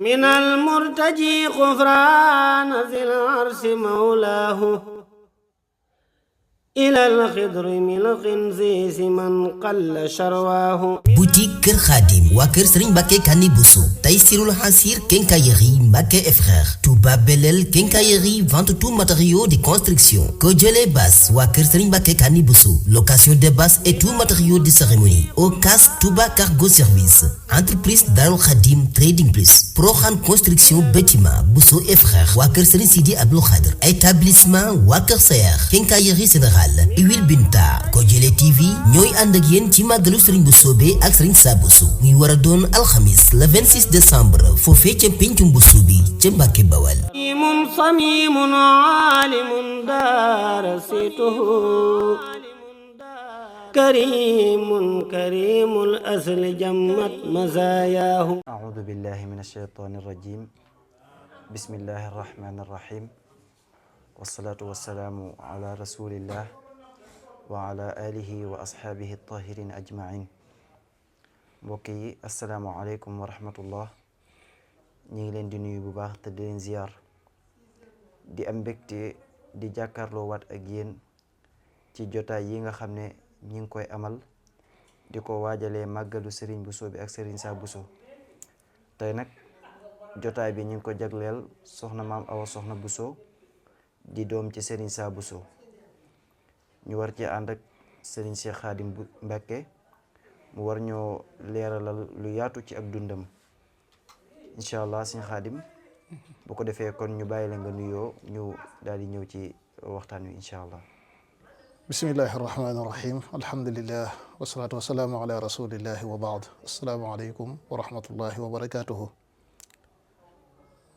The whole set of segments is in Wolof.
من المرتجي غفران ذي العرش مولاه إلى الخضر من الخنزيس من قل شرواه. boutique Kër Khadim waa kër Serigne Mbacké Kani Bousso Taysirul Hassir Quincaillerie Mbacké et frères Touba Belel Quincaillerie vente tout matériaux de construction Kodiolé Bass waa kër Serigne Mbacké Kani Bousso location de basse et tout matériaux de cérémonie Ocas Touba Cargo Service entreprise Darul Khadim Trading Plus Proxan Construction Bâtiment Bousso et frères waa kër Serigne Sidi Abdou Khadr établissement waa kër Sayer Quincaillerie Générale Huile Binta Kodiolé TV ñooy ànd ak yéen ci màggalu Serigne Bousso ak Serigne Sabusu muy war a doon alxamis le 26 décembre foofee ca pencum Bousso bi ca Mbàkke Bawal. صميم عالم دارسته كريم الأصل جمت مزاياه. أعوذ بالله من الشيطان الرجيم بسم الله الرحمن الرحيم والصلاة والسلام على رسول الله وعلى آله وأصحابه الطاهرين أجمعين. mbokk yi asalaamaaleykum wa rahmatullah ñu ngi leen di nuyu bu baax te di leen ziyaar di am mbégte di jàkkaarloo waat ak yéen ci jotaay yi nga xam ne ñi ngi koy amal di ko waajalee màggalu Serigne Bousso bi ak Serigne Sabusu tey nag jotaay bi ñu ngi ko jagleel soxna maam Awa Soxna Bousso di doom ci Serigne Sabusu ñu war ci ànd ak Serigne Cheikh Khadim Mbacké mu war ñoo leeralal lu yaatu ci ak dundam incha allah sëñ Xaadim bu ko defee kon ñu bàyyi la nga nuyoo ñu daal di ñëw ci waxtaan wi incha allah. bismillahi irrahmani irrahim alhamdulillah wasalaatu wasalaamu ala rasulillahi wa baad assalaamu aleykum wa rahmatullahi wa barakatuhu.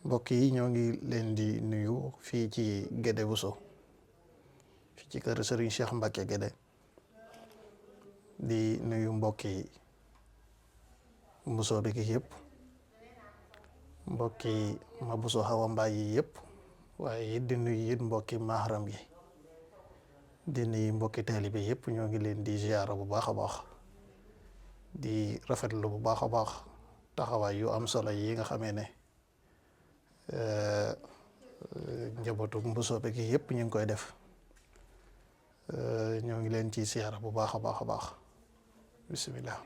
mbokk yi ñoo ngi leen di nuyu fii ci Guédé Bousso fii ci kër Serigne Cheikh Mbacké Guédé di nuyu mbokki Bousso bi yëpp mbokki ma Bousso Hawa Mbaay yi yëpp waaye it di nuyu it mbokki mahram yi di nuyu mbokki taalibe yëpp ñoo ngi leen di ziyaara bu baax a baax di rafetlu bu baax a baax taxawaay yu am solo yi nga xamee ne njabootu Bousso bi yëpp ñu ngi koy def ñoo ngi leen ci ziyaara bu baax a baax a baax. bismillah.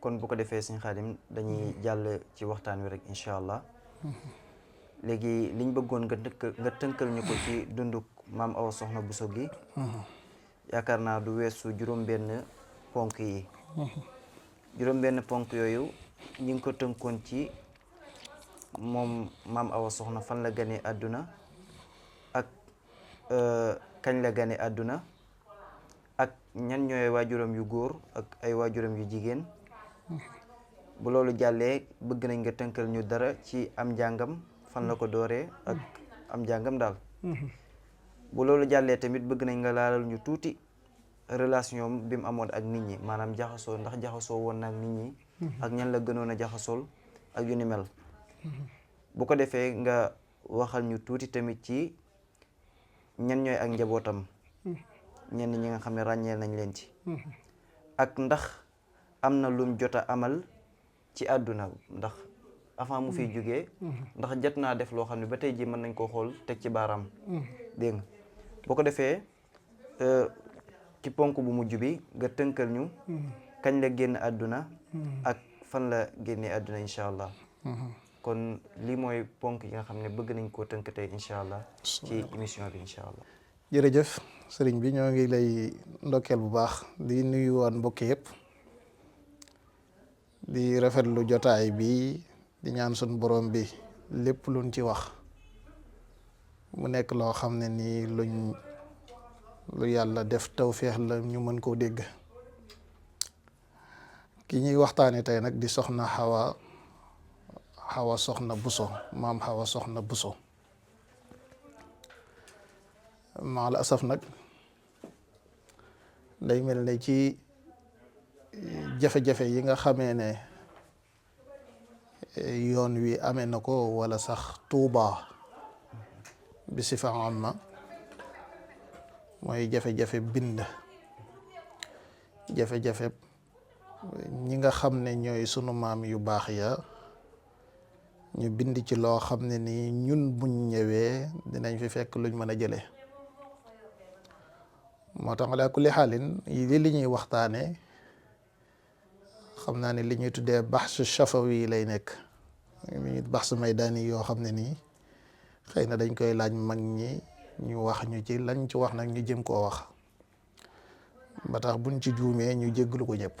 kon bu ko defee sëñ Xaadim dañuy jàll ci waxtaan wi rek incha allah léegi liñ bëggoon nga tënkal ñu ko ci dunduk maam Awa Soxna Bousso gi yaakaar naa du weesu juróom-benn ponk yi juróom-benn ponk yooyu ñu ngi ko tënkoon ci moom maam Awa Soxna fan la gane àdduna ak kañ la gane àdduna ak ñan ñooy waajuram yu góor ak ay waajuram yu jigéen bu loolu jàllee bëgg nañ nga tënkal ñu dara ci am njàngam fan la ko dooree ak am njàngam daal bu loolu jàllee tamit bëgg nañ nga laalal ñu tuuti relation bi mu amoon ak nit ñi maanaam jaxasoo ndax jaxasoo woon na ak nit ñi ak ñan la gënoon a jaxasool ak yu ni mel bu ko defee nga waxal ñu tuuti tamit ci ñan ñooy ak njabootam ñenn ñi nga xam ne ràññee nañ leen ci ak ndax am na lum jot a amal ci àdduna ndax avant mu fiy jógee ndax jot naa def loo xam ne ba tey ji mën nañ koo xool teg ci baaraam dégg nga boo ko defee ci ponk bu mujj bi nga tënkal ñu kañ la génn àdduna ak fan la génnee àdduna incha allah kon lii mooy ponk yi nga xam ne bëgg nañ koo tënk tey incha allah ci émission bi incha allah. jërëjëf sëriñ bi ñoo ngi lay ndokkeel bu baax di nuyu woon mbokki yëpp di rafetlu jotaay bi di ñaan sun borom bi lépp luñ ci wax mu nekk loo xam ne nii lu yàlla def tawféex la ñu mën koo dégg. ki ñuy waxtaane tey nag di soxna Awa Soxna Bousso maam Awa Soxna Bousso maal asaf nag day mel ne ci jafe-jafe yi nga xamee ne yoon wi amee na ko wala sax Tuuba bi si fa am ma mooy jafe-jafe bind jafe-jafe ñi nga xam ne ñooy sunu maam yu baax ya ñu bind ci loo xam ne nii ñun buñ ñëwee dinañ fi fekk luñ mën a jëlee. moo tax ala kulli xaalin li ñuy waxtaane xam naa ne li ñuy tuddee baxsu shafawi lay nekk baxsu maydaani yoo xam ne nii xëy na dañ koy laaj mag ñi ñu wax ñu ci lañ ci wax nag ñu jëm koo wax ba tax buñ ci juumee ñu jégglu ko ñëpp.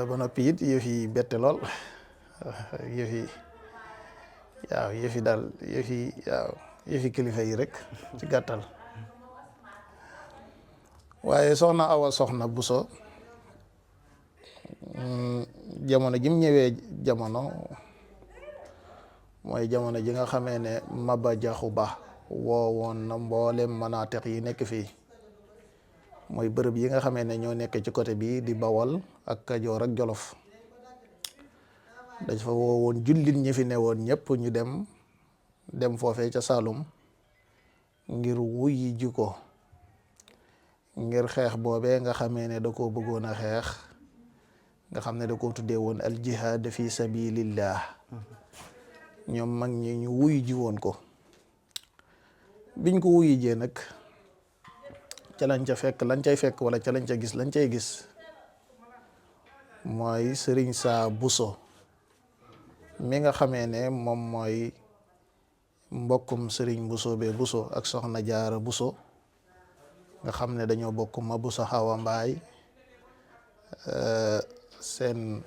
ba noppi it yëf yi bette lool yëfi kilifa yi rek ci gàttal. waaye soxna Awa Soxna Buso jamono ji mu ñëwee jamono mooy jamono ji nga xamee ne Maba Jaxu Ba woowoon na mboolem manaateq yi nekk fii mooy bërëb yi nga xamee ne ñoo nekk ci côté bii di Bawol ak Kajoor ak Jolof. dañ fa woowoon jullit ñi fi newoon ñëpp ñu dem foofee ca Saalum ngir wuyi ji ko ngir xeex boobee nga xamee ne da koo bëggoon a xeex nga xam ne da koo tuddee woon al jihaad fi sabilillah ñoom mag ñi ñu wuyu ji woon ko. biñ ko wuyu jee nag ca lañ ca fekk lañ cay fekk wala ca lañ ca gis lañ cay gis mooy Sëriñ Saa Buso mi nga xamee ne moom mooy mbokkum Sëriñ Buso bee Buso ak Soxna Jaara Buso nga xam ne dañoo bokk ma Buso Xawa Mbaay seen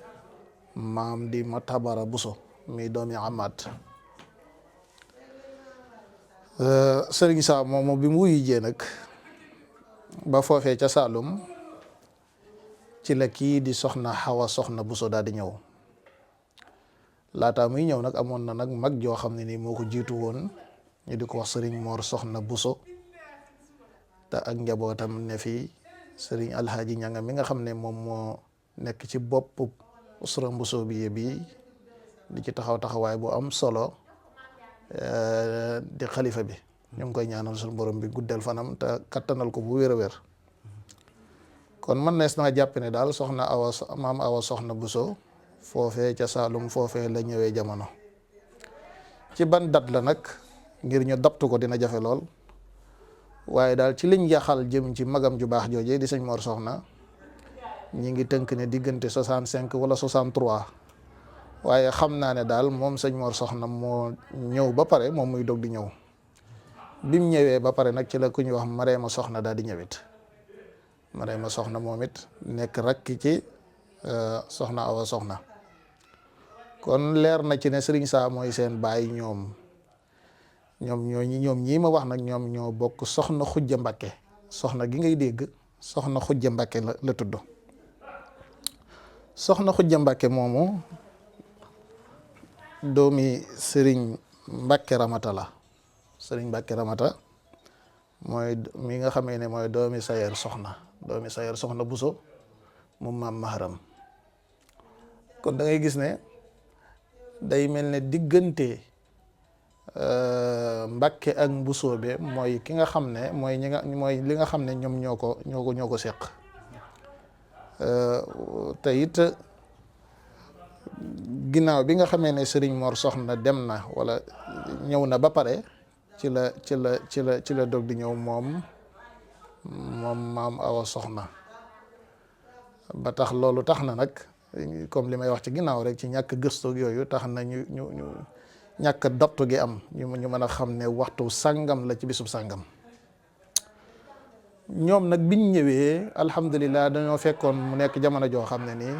maam di ma Tabara Buso mi doomi Amaat. Sëriñ Saa moomu bi mu wuyu jee nag ba foofee ca Saalum ci la kii di Soxna Awa Soxna Buso daal di ñëw. laataa muy ñëw nag amoon na nag mag joo xam ne nii moo ko jiitu woon ñu di ko wax Sëriñ Moor Soxna Buso te ak njabootam ne fi Sëriñ Alxaaji Ñanga mi nga xam ne moom moo nekk ci boppu usra Buso bi di ci taxawaay bu am solo di xalifa bi. ñu ngi koy ñaanal suñu borom bi guddal fanam te kattanal ko bu wér a wér. kon man nees naa jàpp ne daal maam Awa Soxna Buso foofee ca Saalum foofee la ñëwee jamono. ci ban dat la nag ngir ñu daptu ko dina jafe lool waaye daal ci liñ yaxal jëm ci magam ju baax jooje di sëñ Mor Soxna ñi ngi tënk ne diggante 65 wala 63 waaye xam naa ne daal moom sëñ Mor Soxna moo ñëw ba pare moom muy dog di ñëw. bim ñëwee ba pare nag ci la ku ñuy wax Mareema Soxna daal di ñëwit Mareema Soxna moom it nekk rakki ci Soxna Awa Soxna. kon leer na ci ne Sëriñ Saa mooy seen baay ñoom ñii ma wax nag ñoom ñoo bokk Soxna Xujja Mbakke soxna gi ngay dégg Soxna Xujja Mbakke la tudd. Soxna Xujja Mbakke moomu doomi Sëriñ Mbakke Ramata la. Sëriñ Mbakke Ramata mooy mi nga xamee ne mooy doomi Sayer Soxna Buso mu maam Maharam. kon da ngay gis ne day mel ne diggante Mbakke ak Mbusoobe mooy ki nga xam ne mooy li nga xam ne ñoom ñoo ko seq. te it ginnaaw bi nga xamee ne Sëriñ Mor Soxna dem na wala ñëw na ba pare ci la dog di ñëw moom maam Awa Soxna. ba tax loolu tax na nag comme li may wax ci ginnaaw rek ci ñàkk gëstu yooyu tax na ñu ñàkk daptu gi am ñu mën a xam ne waxtu sàngam la ci bisub sàngam. ñoom nag biñ ñëwee alhamdulilah dañoo fekkoon mu nekk jamono joo xam ne nii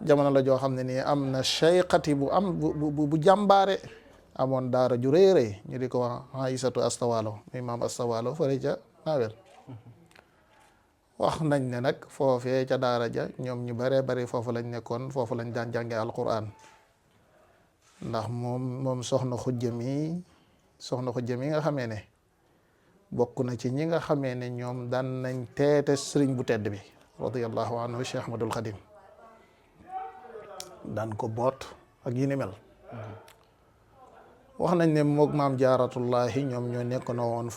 jamono la joo xam ne nii am na cheyqati bu jàmbaare amoon daara ju rëy rëy ñu di ko wax Aysatu Astawaalo muy maam Astawaalo fële ca Naawel. wax nañ ne nag foofee ca daara ja ñoom ñu baree bari foofu lañ nekkoon foofu lañ daan jàngee alquran ndax moom soxna xujja mi nga xamee ne bokk na ci ñi nga xamee ne ñoom daan nañ teete sëriñ bu tedd bi radiyallahu anhu Cheikh Ahmadul Xadim daan ko boot ak yi ni mel. wax nañ ne moog maam jaaratullahi ñoom ñoo nekk na woon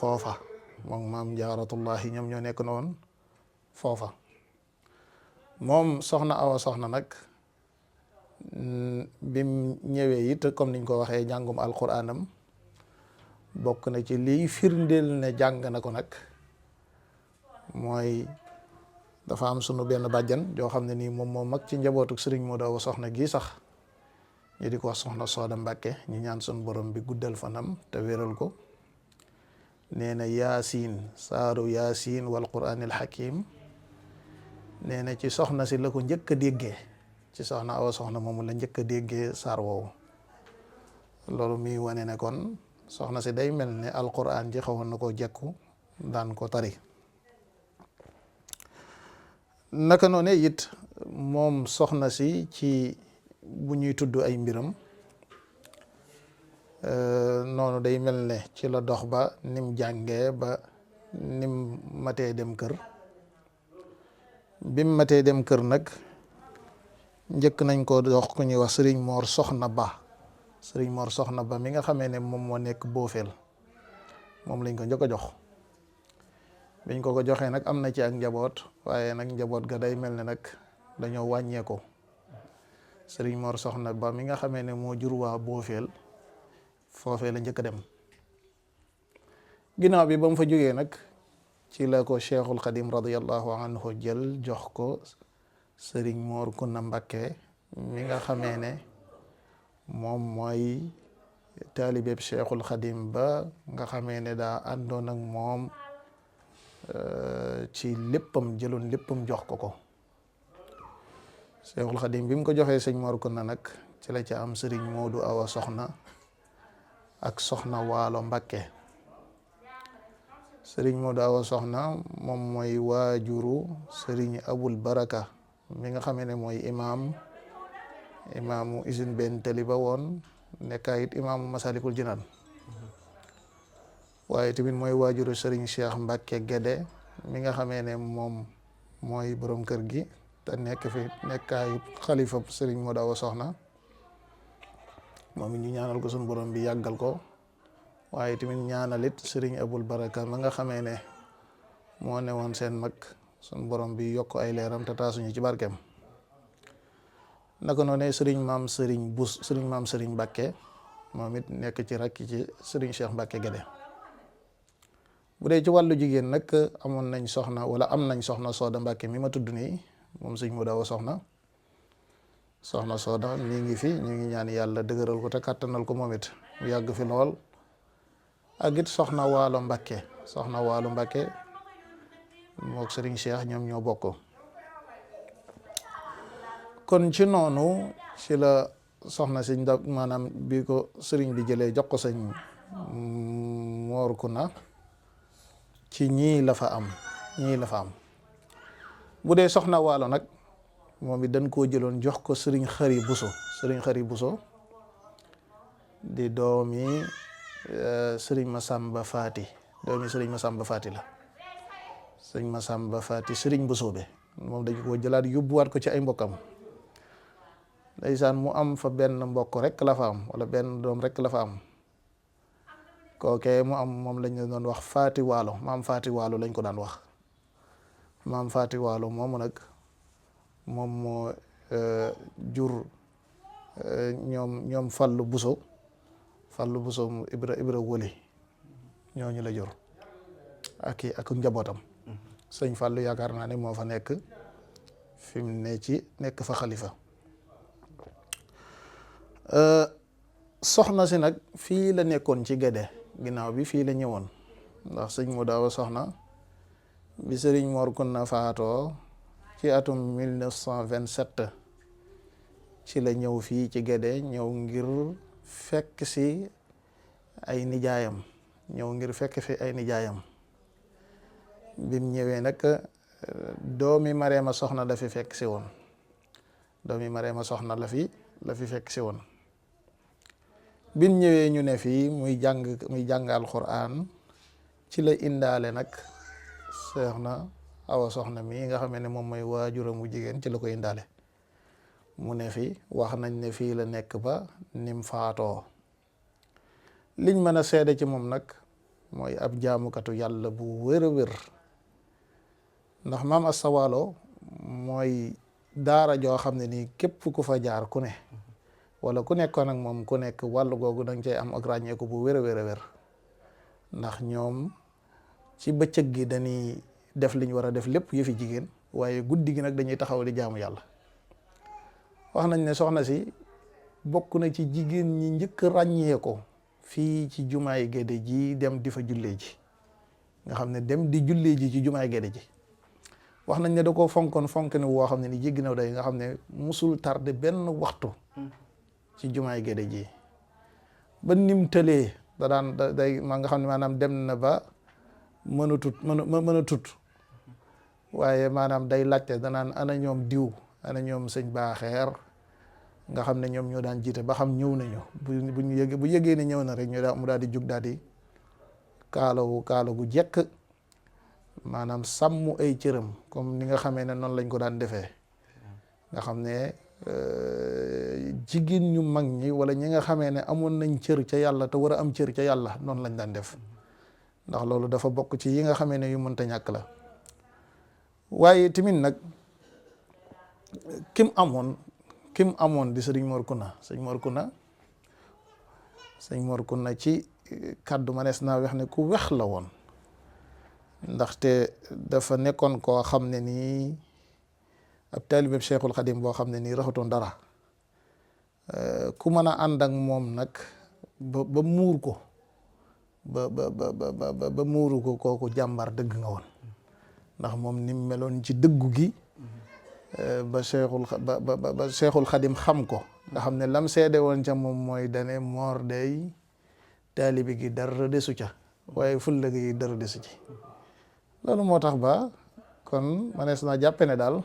foofa moom soxna Awa Soxna nag bim ñëwee it comme niñ ko waxee njàngum alquraanam bokk na ci liy firndeel ne jàng na ko nag mooy dafa am sunu benn bàjjan joo xam ne nii moom moo mag ci njabootuk sëriñ Modou Awa Soxna gii sax ñu di ko wax soxna Sooda Mbàkke ñu ñaan sunu borom bi guddal fanam te wéral ko. nee na yaasiin saaru yaasiin wal quraanil hakiim nee na ci soxna si la ko njëkk a déggee ci soxna Awa Soxna moomu la njëkk a déggee saar woowu loolu muy wane ne kon soxna si day mel ne alquraan ji xawoon na ko jekku daan ko tari. naka noone it moom soxna si ci bu ñuy tudd ay mbiram noonu day mel ne ci la dox ba nim jàngee ba nim matee dem kër bim matee dem kër nag njëkk nañ ko dox ku ñuy wax sëriñ Moor Soxna Ba sëriñ Moor Soxna Ba mi nga xamee ne moom moo nekk Boofeel moom lañ ko njëkk a jox biñ ko joxee nag am na ci ak njaboot waaye nag njaboot ga day mel ne nag dañoo wàññeeku sëriñ Moor Soxna Ba mi nga xamee ne moo jur waa Boofeel foofee la njëkk a dem ginnaaw bi ba mu fa jógee nag ci la ko Cheikhul Xadim radiyallahu anhu jël jox ko sëriñ Moor Kunna Mbakke mi nga xamee ne moom mooy taalibeeb Cheikhul Xadim ba nga xamee ne daa àndoon ak moom ci léppam jëloon léppam jox ko ko. Cheikhul Xadim bi mu ko joxee sëñ Moor Kunna nag ci la ca am sëriñ Modou Awa Soxna ak soxna Waalo Mbakke. sëriñ Modou Awa Soxna moom mooy waajuru sëriñ Abul Baraka mi nga xamee ne mooy imaamu usine benn tali ba woon nekkaayit imaamu Masalikul Jinaan waaye tamit mooy waajuru sëriñ Cheikh Mbakke Gede mi nga xamee ne moom mooy borom kër gi te nekk fi nekkaayit xalifa sëriñ Modou Awa Soxna moom it ñu ñaanal ko suñu borom bi yàggal ko waaye tamit ñaanalit sëriñ Abul Baraka ma nga xamee ne moo ne woon seen mag suñu borom bi yokk ay leeram te taasuñu ci barkeem. naka noonu sëriñ maam sëriñ Mbàkke moom it nekk ci rakk ci sëriñ Cheikh Mbàkke Gede. bu dee ci wàllu jigéen nag am nañ soxna Sooda Mbàkke mi ma tudd nii moom sëñ Modou Awa Soxna Sooda mi ngi fi ñu ngi ñaan yàlla dëgëral ko te kàttanal ko moom it mu yàgg fi lool. ak it soxna Waalo Mbàkke mook sëriñ Cheikh ñoom ñoo bokk. kon ci noonu ci la soxna si maanaam bi ko sëriñ bi jëlee jox ko sëñ Moor Kunna ci ñii la fa am bu dee soxna Waalo nag moom it dañ koo jëloon jox ko sëriñ Xari Buso di doomi sëriñ Masamba Faati la sëriñ Masamba Faati sëriñ Busoobe moom dañu ko jëlaat yóbbuwaat ko ci ay mbokkam ndeysaan mu am fa benn mbokk rek la fa am wala benn doom rek la fa am kookee mu am moom lañ doon wax Faati Waalo maam Faati Waalo lañ ko daan wax maam Faati Waalo moomu nag moom moo jur ñoom Fallu Buso mu Ibra Wëli ñooñu la jur ak njabootam sëñ Fallu yaakaar naa ne moo fa nekk fi mu nekk fa xalifa. soxna si nag fii la nekkoon ci Gede ginnaaw bi fii la ñëwoon ndax sëñ Modou Awa Soxna bi sëriñ Moor Kunna faatoo ci atum 1927 ci la ñëw fii ci Gede ñëw ngir fekk si ay nijaayam bim ñëwee nag doomi Mareema Soxna la fi fekk si woon fekk si woon bin ñëwee ñu ne fii muy jàng alxuraan ci la indaale nag Soxna Awa Soxna mi nga xam ne moom mooy waajuram wu jigéen ci la ko indaale mu ne fi wax nañ ne fii la nekk ba nim faatoo liñ mën a seede ci moom nag mooy ab jaamukatu yàlla bu wér a wér ndax maam Asta Waalo mooy daara joo xam ne nii képp ku fa jaar ku ne wala ku nekkoon ak moom ku nekk wàllu googu danga cay am ak ràññeeku bu wér a wér a wér ndax ñoom ci bëccëg gi dañuy def li ñu war a def lépp yëfi jigéen waaye guddi gi nag dañuy taxaw di jaamu yàlla. wax nañ ne soxna si bokk na ci jigéen ñi njëkk ràññee ko fii ci jumaay Gédé ji dem di fa jullee ji nga xam ne dem di jullee ji ci jumaay Gédé ji wax nañ ne da koo fonkoon fonk ne woo xam ne ni jéggi na day nga xam ne musul tardé benn waxtu ci jumaay Gédé ji ba nim tëlee da daan day ma nga xam ne maanaam dem na ba mën a tut waaye maanaam day laajte danaan ana ñoom diw ana ñoom sëñ Baaxeer nga xam ne ñoom ñoo daan jiite ba xam ñëw nañu bu yëgee ne ñëw na rek mu daal di jug daal di kaala gu jekk maanaam sàmm ay cëram comme ni nga xamee ne noonu lañ ko daan defee nga xam ne jigéen ñu mag ñi wala ñi nga xamee ne amoon nañ cër ca yàlla te war a am cër ca yàlla noonu lañ daan def ndax loolu dafa bokk ci yi nga xamee ne yu mënta ñàkk la waaye tamit nag kim amoon di sëriñ Mor Kuna sëñ Mor Kuna ci kàddu manees naa wax ne ku wex la woon ndaxte dafa nekkoon koo xam ne nii ab taalibeeb Cheikhul Xadim boo xam ne nii raxatoon dara ku mën a ànd ak moom nag ba muur ko ba muuru ko kooku jàmbar dëgg nga woon ndax moom ni meloon ci dëggu gi ba Cheikhul Xadim xam ko nga xam ne lam seede woon ca moom mooy dane Mor day taalibe gi dara desu ca waaye fulla gi dara desu ci loolu moo tax ba kon manees naa jàppe ne daal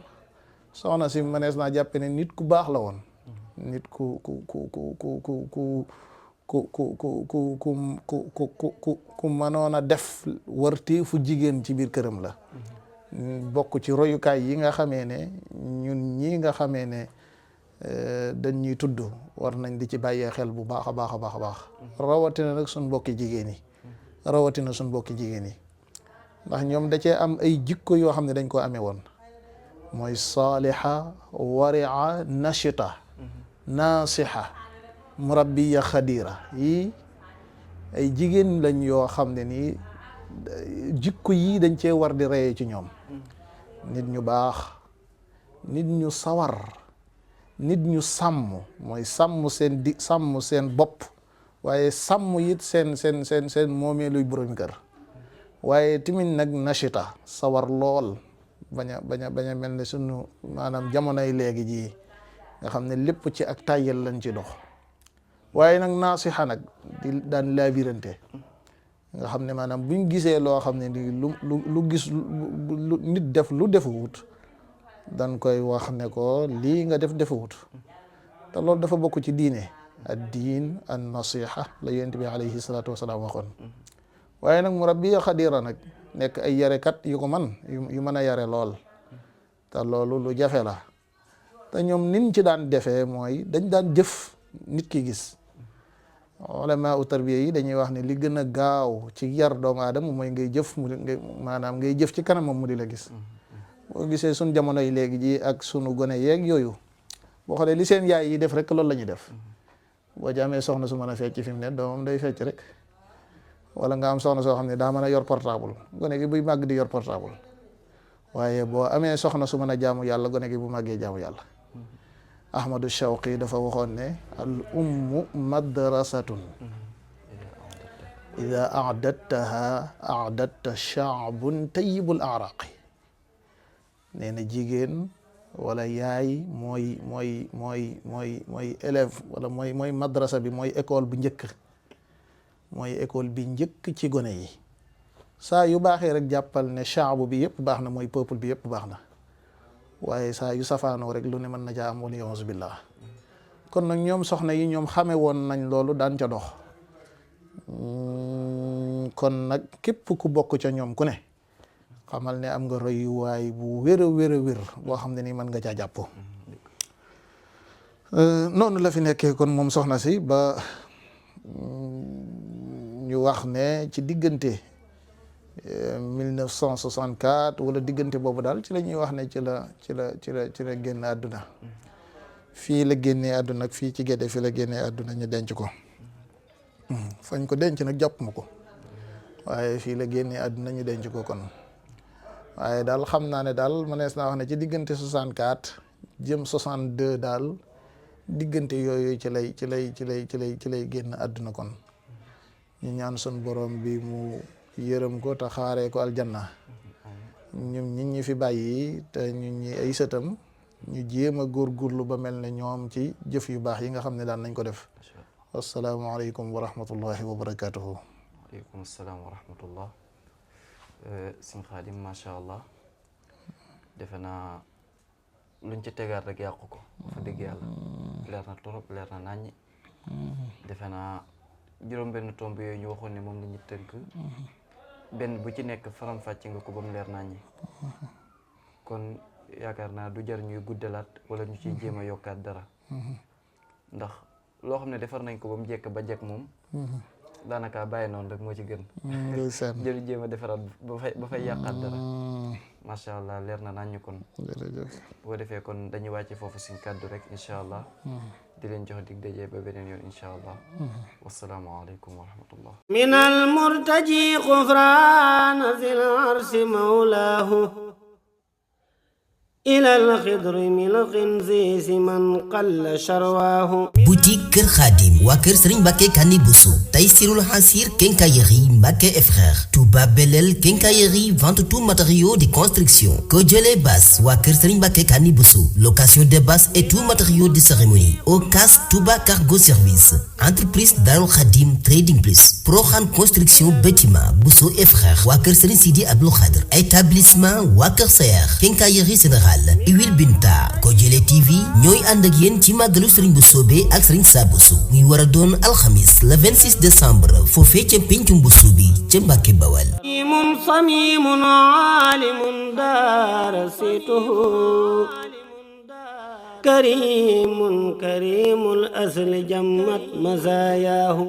soxna si manees naa jàppe ne nit ku baax la woon nit ku mënoon a def wërti fu jigéen ci biir këram la bokk ci royukaay yi nga xamee ne ñun ñii nga xamee ne dañ ñuy tudd war nañ di ci bàyyee xel bu baax a baax a baax a baax rawatina nag suñ mbokki jigéen yi ndax ñoom da cee am ay jikko yoo xam ne dañ ko amee woon mooy saaliha waria nashita nasiha murabbiya xadira yi ay jigéen lañ yoo xam ne nii jikko yii dañ cee war di reyee ci ñoom nit ñu baax nit ñu sawar nit ñu sàmm mooy sàmm seen bopp waaye sàmm it seen moomee luy borom kër waaye tamit nag nashita sawar lool bañ a mel ne sunu maanaam jamonoy léegi jii nga xam ne lépp ci ak tàyyel lañ ci dox waaye nag naasixa nag di daan laabirante nga xam ne maanaam buñ gisee loo xam ne ni lu gis lu nit def lu defuwut dañ koy wax ne ko lii nga defuwut te loolu dafa bokk ci diine ad diin an nasiha la yonent bi alayhi salaatu wasalaam waxoon waaye nag murabbiya xadira nag nekk ay yarekat yu ko man yu mën a yare lool te loolu lu jafe la te ñoom nin ci daan defee mooy dañ daan jëf nit ki gis ulama u tarbiya yi dañuy wax ne li gën a gaaw ci yar doomu aadama mooy ngay jëf maanaam ngay jëf ci kanamam mu di la gis boo gisee sun jamono yi léegi ji ak sunu gone yeeg yooyu boo xoolee li seen yaay yi def rek loolu la ñuy def boo ci amee soxna su mën a fecc fi mu ne doomam day fecc rek wala nga am soxna soo xam ne daa mën a yor portable gone gi buy màgg di yor portable waaye boo amee soxna su mën a jaamu yàlla gone gi bu màggee jaamu yàlla Ahmadu Shawqi dafa waxoon ne al ummu madrasatun ida a'dadtaha a'dadta sha'bun tayyibul a'raqi nee na jigéen wala yaay mooy élève wala mooy madrasa bi mooy école bi njëkk ci gone yi saa yu baaxee rek jàppal ne sha'bu bi yëpp baax na mooy peuple bi yëpp baax na waaye saa yu safaanoo rek lu ne mën na caa am wala yawuzu billah kon nag ñoom soxna yi ñoom xame woon nañ loolu daan ca dox kon nag képp ku bokk ca ñoom ku ne xamal ne am nga royuwaay bu wér a wér boo xam ne nii mën nga caa jàpp noonu la fi nekkee kon moom soxna si ba ñu wax ne ci diggante 1964 wala diggante boobu daal ci la ñuy wax ne ci la génn àdduna. fii la génnee àdduna ak fii ci Gédé fii la génnee àdduna ñu denc ko. fañ ko denc nag jàpp ma ko waaye fii la génnee àdduna ñu denc ko kon waaye daal xam naa ne daal mënees naa wax ne ci diggante 64 jëm 62 daal diggante yooyu ci lay génn àdduna kon ñu ñaan sun borom bi mu yërëm ko te xaaree ko aljanna ñun ñi ñi fi bàyyi te ñun ñi ay sëtam ñu jéem a góorgóorlu ba mel ne ñoom ci jëf yu baax yi nga xam ne daan nañ ko def. asalaamaaleykum wa rahmatullahi wa barakatuhu. waaleykum salaam wa rahmatullah. Sëñ Xaadim macha allah defe naa luñ ci tegaat rek yàqu ko fa dëgg yàlla leer na torop leer na naññi. defe naa juróom-benn tomb yooyu ñu waxoon ne moom la ñu tënk benn bu ci nekk faram-fàcce nga ko ba mu leer naññi. kon yaakaar naa du jar ñuy guddalaat wala ñu ciy jéem a yokkaat dara ndax loo xam ne defar nañ ko ba mu jekk ba jekk moom daanaka bàyyi noonu rek moo ci gën. jël jéem a defaraat ba fay yàqaat dara. macha allah leer na nañ ñu kon. bu ko defee kon dañuy wàcce foofu suñ kàddu rek incha allah. di leen jox dig daje ba beneen yoon incha allah. wasalaamualeykum wa rahmatullah. min al murtaji xufraana zil arsi mawlaahu ilal xidri milqin ziisi man qalla sharwaahu. boutique Kër Khadim waa kër Serigne Mbacké Kani Bousso Taysirul Hasir Quincaillerie Mbacké et frères Touba Belel Quincaillerie vente tout matériaux de construction Kojole Bass waa kër Serigne Mbacké Kani Bousso location des basses et tout matériaux de cérémonie Ocas Touba Cargo Service entreprise Darul Khadim Trading Plus Proxan Construction Bâtiment Bousso et frères waa kër Serigne Sidi Abdou Khadr établissement waa kër Sayer Quincaillerie Générale Huile Binta Kojole TV ñooy ànd ak yéen ci màggalu Serigne Boussobé ak Serigne Sa Bousso muy war a doon alxamis le 26 décembre foofee ca pencum Bousso bi ca Mbàkke Bawal. samimun alimun darasituhu karimul asli jammat mazaayahu